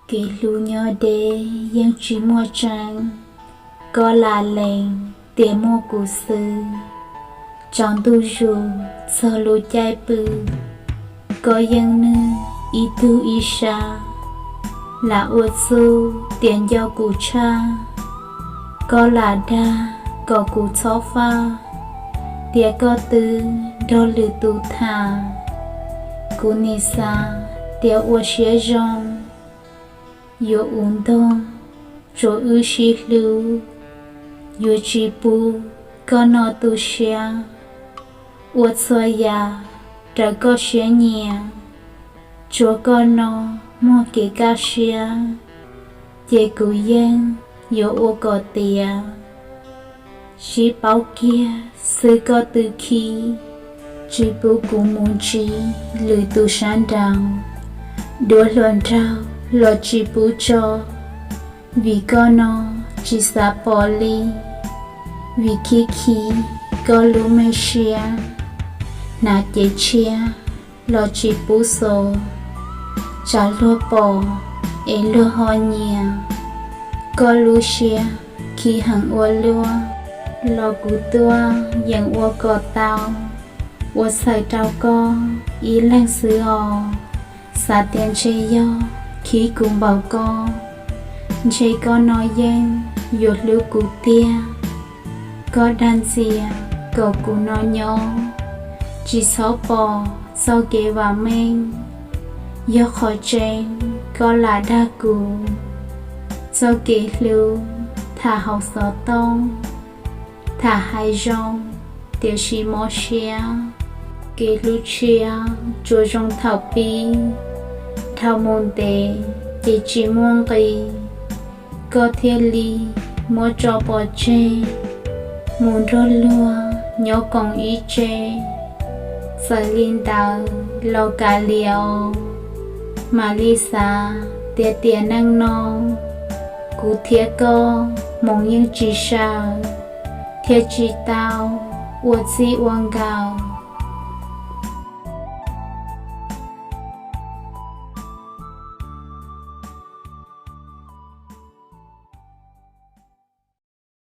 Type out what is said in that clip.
Kev hlub nyob deb yeej tsis muaj tseeb, koj lam lees tias muaj kuv xwb. Tsaus ntuj zus txog lub caij pw, koj yeej nug ib tug ib sab, lam ua txuj tias nco kuv tshaj. Koj lam dag kom kuv txhob faj, tias koj twb nrog lwm tus tham. Kuv nim xav tias ua siab zoo, yuav ua ntog, tsuas wb sib hlub, yuav tsis pub koj no tu siab. Ua txhua yam raws koj siab nyiam, tsuas koj no muaj kev kaj siab, ces kuv yeej yuav ua kom tiav. Sib paub kiag xwb koj twb khib, tsis pub kuv mus ntsib lwm tus sab nraud. Dua hluas nraug los tsis pub tso, vim koj no tsis xav pom li. Vim khib khib koj lub me siab, hnav cev tshiab los tsis pub xov. Tsam luag pom es luag ho nyiam, koj lub siab khib heev ua luaj. Los kuv tuaj yeem ua kom tau, ua txhawm rau koj ib leeg xwb os. Xav tias ntshe yog khib kuv npaum koj, ntshe koj no yeej yuav hlub kuv tiag. Koj dag ntxias kom kuv no nyob, tsis txhob pom txoj kev vam meej. Yog qhov tseeb koj lam dag kuv, txoj kev hlub tham hauv xov tooj, tham hais zoo tiam sis mob siab. Kev hlub tshiab tsuas zoo thaum pib, dhau mus ntev ces tsis muaj nqis. Koj thiaj li muab tso pov tseg, mus nrog luag nyob koom ib tse. Txawm li ntawd los kav liam os, mam li xav tias tiam neej no, kuv thiab koj hmoov yeej tsis sawv, thiaj tsis tau ua txij ua nkawm.